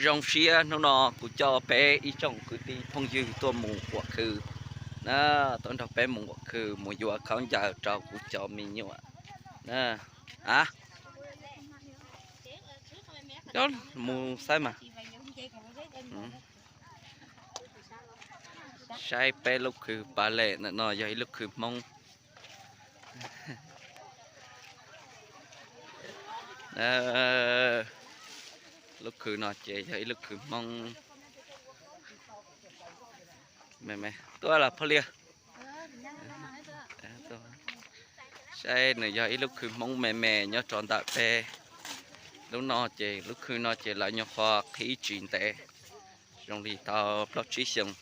Zoo siab hnub no kuv coj peb ib tsoom kwv tij phooj ywg tuaj mus ua khw na, tuaj nrog peb mus ua khw mus yuav khaub ncaws rau kuv cov me nyuam na. A, mus saib mas. Saib peb lub khw pas lem ntawm no yog ib lub khw Hmoob. Lub khw no ces yog ib lub khw Hmoob. Me me tuaj los Phoj Liaj. Saib nws yog ib lub khw Hmoob me me nyob rau ntawm peb. Lub no ces lub khw no ces lawv nyuam qhuav qhib tsis ntev, zoo li tau plaub tsib xyoos.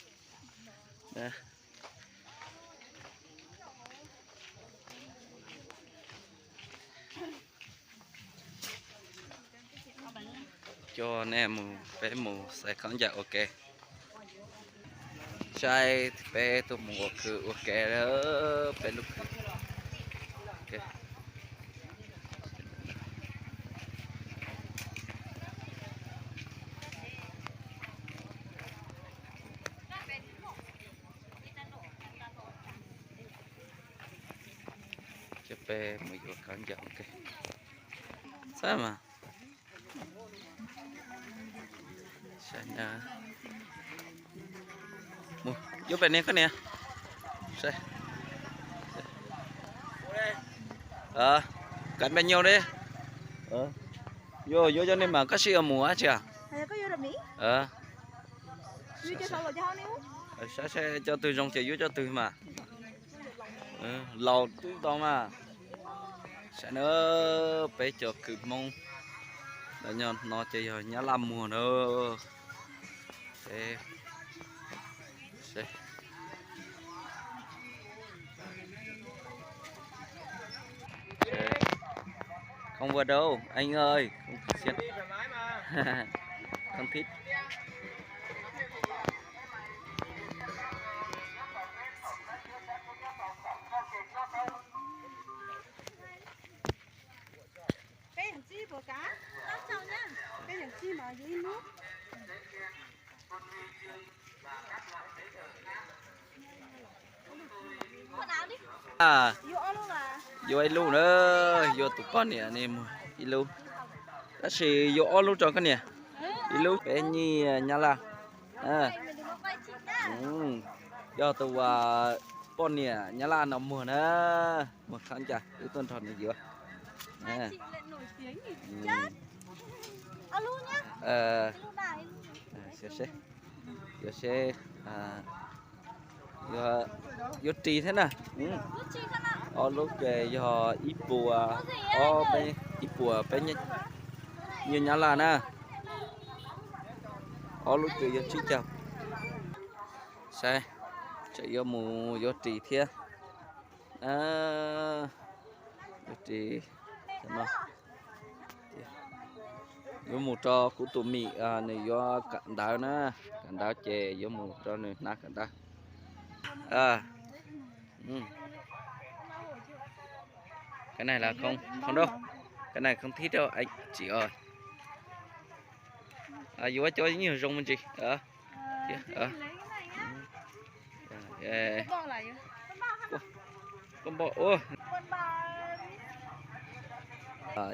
Coj nej mus, peb mus xaiv khaub ncaws ua ke. Saib peb tuaj mus ua khw ua ke, peb lub khw. Coj peb mus yuav khaub ncaws ua ke. Saib mas. Yuav pem niag koj niam. Kav npe nyuag li. Yuav yuav cov nej mas koj sib yuav mus dab tsi? Saib saib cov twg zoo ces yuav cov twg mas. Laus tub tau mas. Saib na, peb cov khw Hmoob. Lawv nyob no ces yog Nyab Laj muag na. Không vừa đâu anh ơi, không thường xuyên. Không thích. Yuav ib lub na, yuav tus poj niam ne mus ib lub, tab sis yuav ob lub rau koj niam, ib lub peb nyiaj Nyab Laj. Yog tus poj niam Nyab Laj no muag na, muag khaub ncaws wb tuaj nrog nws yuav. Yuav seb, yuav ris thiab na. Ob lub ces yog ib puas, ib puas peb nyiaj Nyab Laj na. Ob lub ces yog tsib caug. Saib, tseem yuav mus yuav ris thiab. Yuav ris, yuav mus rau kuv tus mim, nws yuav kawm ntawv na, kawm ntawv ces yuav mus rau nws hnav kawm ntawv. Cái này là không, không đâu. Cái này không thích đâu anh chị ơi. Yuav cov nyuag zoo me ntsis.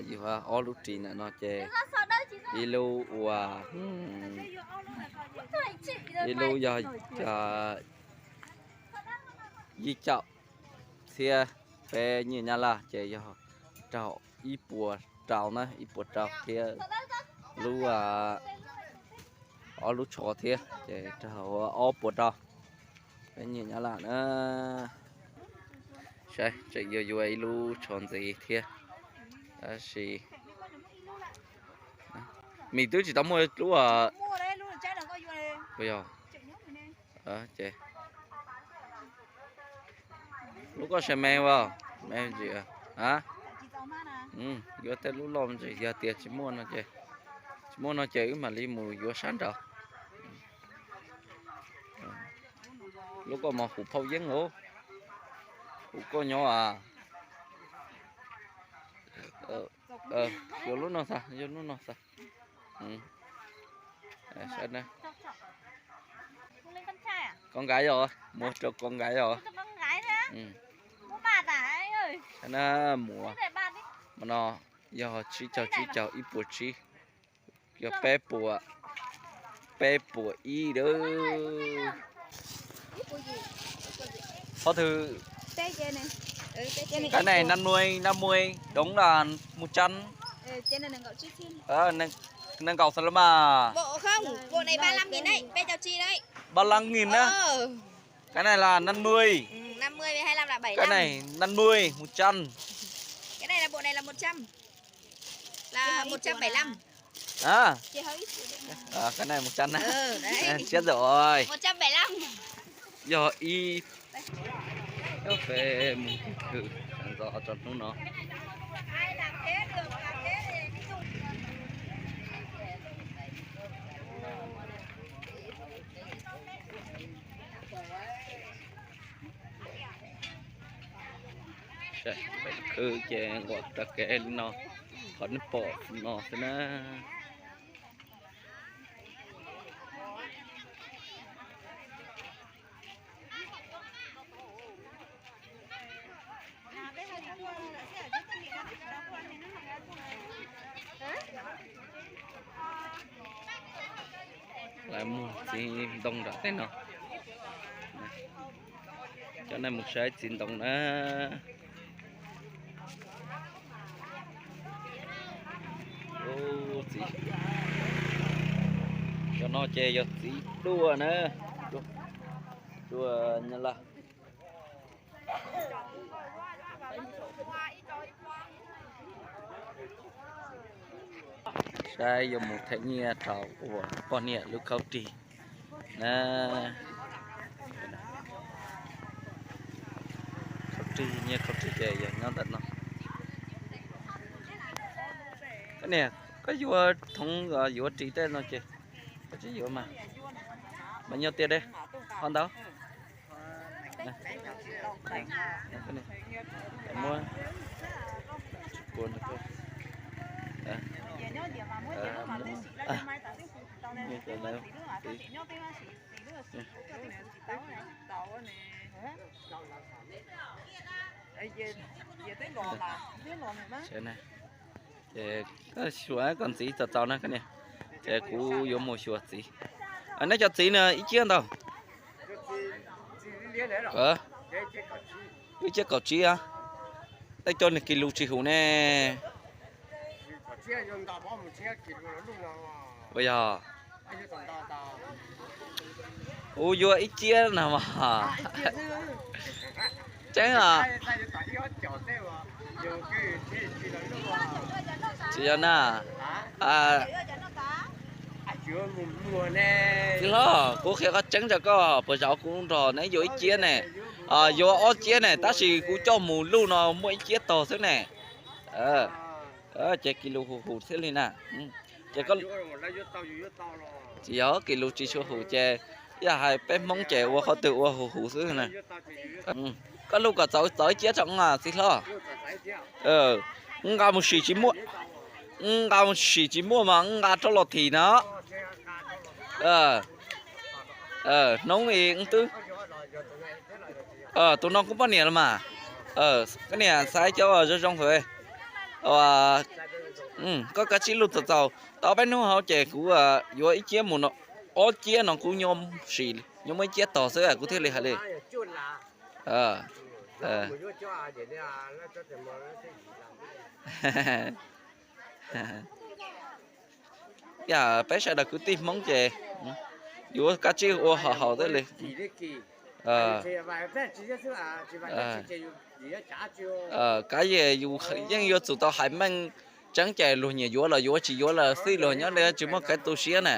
Yuav ob lub ris ntawm no ces ib lub ua, ib lub yog yim caum thiab peb nyiaj Nyab Laj ces yog raug ib puas rau na, ib puas rau thiab lub, ob lub tsho thiab ces raug ob puas rau peb nyiaj Nyab Laj na. Saib, tseem yuav yuav ib lub tsho ntxiv thiab, tab sis Mim twb tsis tau muaj lub, puas yog? Ces lub koj se me as, me ntsis a. Yuav tej lub loj me ntsis, yog tias tsis muaj no ces, tsis muaj no ces wb mam li mus yuav sab nraud. Lub koj mas hum phau yeeb os, hum koj nyob a. Yuav lub no xav, yuav lub no xav. Saib na. Koj nkaib os, muab rau koj nkaib os. Saib na, muam, mas no yog tsib caug tsib caug, ib puas tsib, yog peb puas, peb puas ib lawm. Qhov twg? Cái này năm mươi, năm mươi, đúng là một trăm. Nees nkaum xwb los mas. Bộ không, bộ này ba lăm nghìn đấy, ba lăm nghìn đấy. Ba lăm nghìn á. Cái này là năm mươi. Cái này năm mươi, một trăm. Cái này là bộ này là một trăm. Là một trăm bảy lăm. À. À, cái này một trăm á. Chết rồi. Một trăm bảy lăm. Yog ib, peb mus khwv ntxov tso hnub no. Peb khwv ces nquam tag kev li no, qhov nej pom no xwb na. Lawv muag txiv ntoo nram tej no. Cov no mus saib txiv ntoo na. Txiv, cov no ces yog txiv duaj na, duaj Nyab Laj. Saib yuav mus them nyiaj rau ua poj niam lub khaub rig na. Khaub rig, nyiaj khaub rig ces yog nyob ntawm no. Koj niam, koj yuav thoob yuav ris tej no ces koj tsis yuav mas, mas nyob tiag deb, ho ntau. Muab, Ces koj xyuas koj ntxiv txaus txaus na koj niam, ces kuv yuav mus xyuas txiv. Neb cov txiv no ib ciab ntau? Ib ciab kaum tsib a. Tej coj nws kis lus tsis hum ne. Ua yog, kuv yuav ib ciab no mas. Tseeb os. Tsis yog na. Txiv hlob, kuv qhia qhov tseeb rau koj, puas zov kuv nrog neb yuav ib ciab ne? Yuav ob ciab ne, tab sis kuv coj mus luj no muaj ib ciab tog xwb ne. Ces kis lus hum hum thiaj li na. Ces tsis yog kis lus tsis tshua hum ces, yog hais peb Hmoob ces ua qhov twg ua hum hum xwb na. Koj luj kom txaus txaus ib ciab tso txiv hlob. Nqa mus sim tsis muaj, nqa mus sim tsis muaj mas nqa rov los thim no. Hnub i twb, tus no kuv poj niam los mas. Koj niam xaiv cov zoo zoo xwb. Koj kav tsij luj txaus txaus, tau peb hnub hauv ces kuv yuav ib ciab mus no, ob ciab no kuv nyob sim, nyob muaj ib ciab tog xwb kuv thiaj li hais li. Yog peb sawv daws kwv tij Hmoob ces yuav kav tsij ua haum haum thiaj li. Kav yus yeej yuav tsum tau hais meej tseeb ces luag nyiam yuav los yuav, tsis yuav los xij luag nyob li tsis muaj kev tu siab na.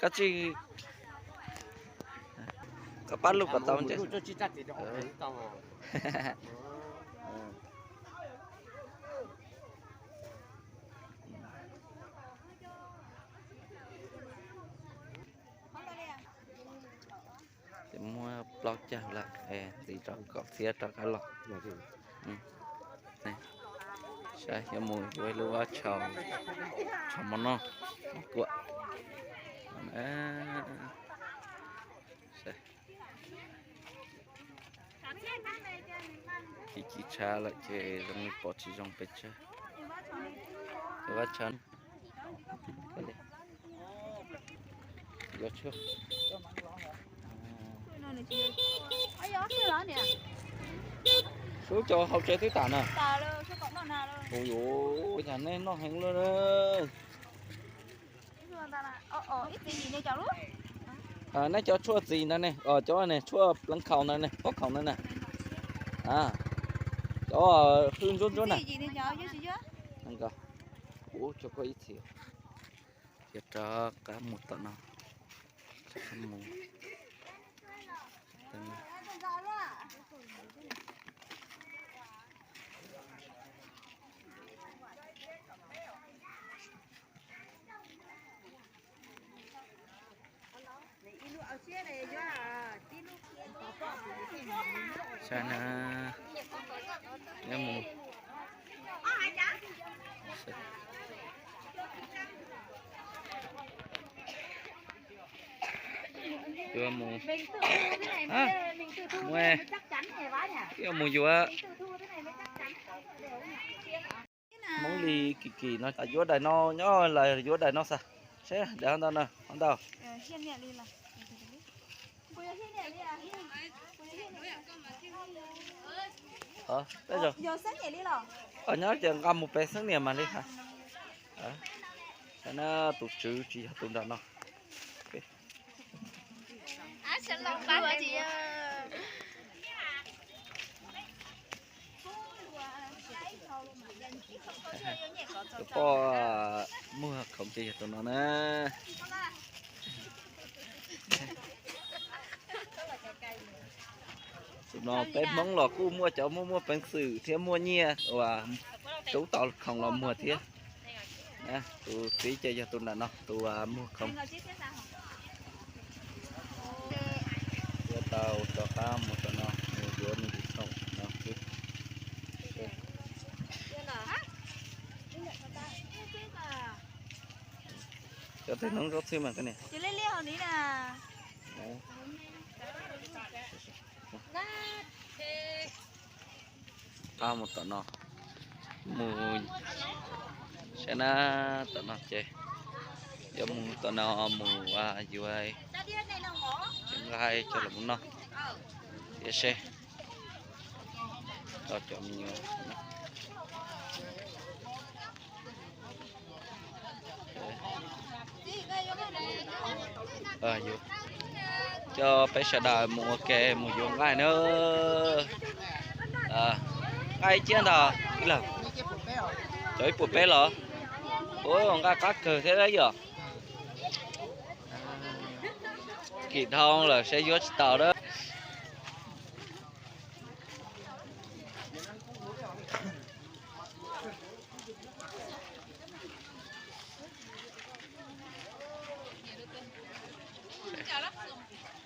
Kav tsij, koj pab luj kom tau ntses. Ces muab plaub caug lawm, ntxiv rau kaum txhiab rov qab los. Saib yuav mus yuav ib lub vaj tshaus, tshaus mov noj. Kuam. Ci ci tshav lawm ces zoo li pom tsis zoo pes tsawg. Vaj tshav. Sub cov hauv tsev twb tas na. Ua cas nej noj heev lawm. Nej cov tshuaj txiv ntawd ne, cov ne, tshuaj pleev khaus ntawd ne, pob khaus ntawd na. Cov hwj ntsuab ntsuab na. Ua tso koj ib txhis. Ces rov qab mus tom no. Rov qab mus. Saib na, nyob mus, yuav mus, yuav mus yuav. Hmoob li kim kim no yuav daim no nyob los yuav daim no xav, seb daim ho ntau na, ho ntau. Nyob ces nqa mus pem xeeb niam mas li. Saib na, tus tswv tsis yog tus nram no. Tus poj muag khoom ces yog tus no na. Tus no peb Hmoob los kuj muaj cov muaj muaj peev xwm thiab muaj nyiaj uas rub tau khoom los muag thiab. Tus txiv ces yog tus nram no, tus muag khoom. Yuav tau rov qab mus rau no, mus yuav me ntsis khoom no xwb. Cov tej hnub zaub txhwb mas koj niam. Qab mus tom no, mus saib na, tom no ces yuav mus tom no mus yuav nqaij coj los mus noj thiab seb. Tau cov me nyuam. Coj peb sawv daws mus ua ke mus yuav nqaij na. Nqaij ib ciab ntag ib leeg? Cov ib puas peb los? Ua nqaij qab kawg thiab yom. Kim dhau lawm seb yuav tsis tau lawm.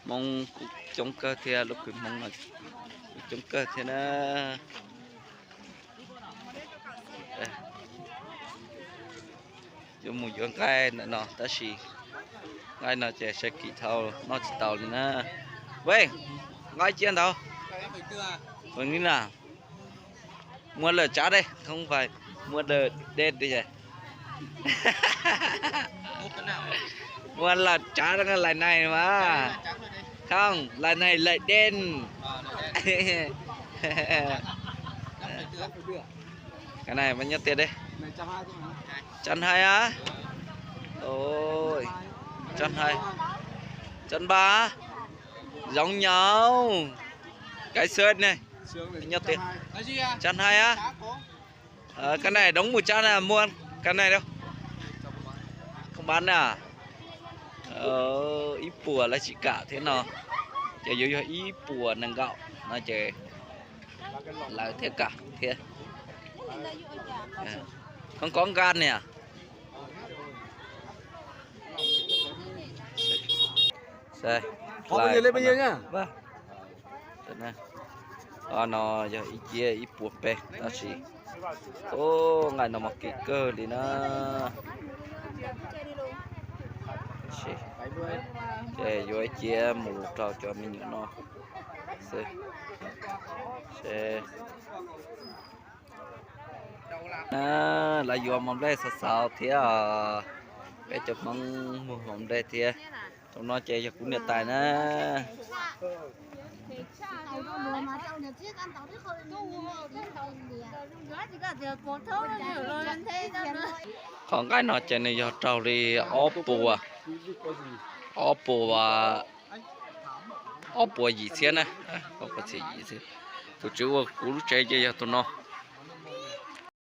Hmoob kuj coob kawg thiab, lub kws Hmoob no kuj coob kawg thiab na. Yuav mus yuav nqaij ntawm no tab sis nqaij no ces sab kim dhau noj tsis tau li na. Wej, nqaij ciaj ntau. Wej na, mua lawm tsav dej, không phải mua đ-, đen đi. Mua lawm tsav, loại này mà. Không, loại này loại đen. Cái này bao nhiêu tiền đây? Trăm hai á? Ôi, trăm hai. Trăm ba. Giống nhau. Cái sớt này. Bao nhiêu tiền? Trăm hai á? Ờ, cái này đúng một trăm là mua cái này đâu. Không bán à? Ờ, ib puas lawv tsis kam thiab no. Ces yuav yog ib puas nees nkaum no ces lawv thiaj kam thiab. Không có ngan nè. Qhov no yog ib ciab ib puas peb tab sis, o, nqaij no mas kim kawg li na. Ces yuav ib ciab mus rau cov me nyuam no xwb. Lawv yuav mov nplej xaus xaus thiab. Peb cov Hmoob muag mov nplej thiab. Tus no ces yog kuv niam tais na. Qhov nqaij no ces nws yog raug li ob puas, ob puas, ob puas yim txhiab na. Tus tswv ua kuv lub tsev ces yog tus no.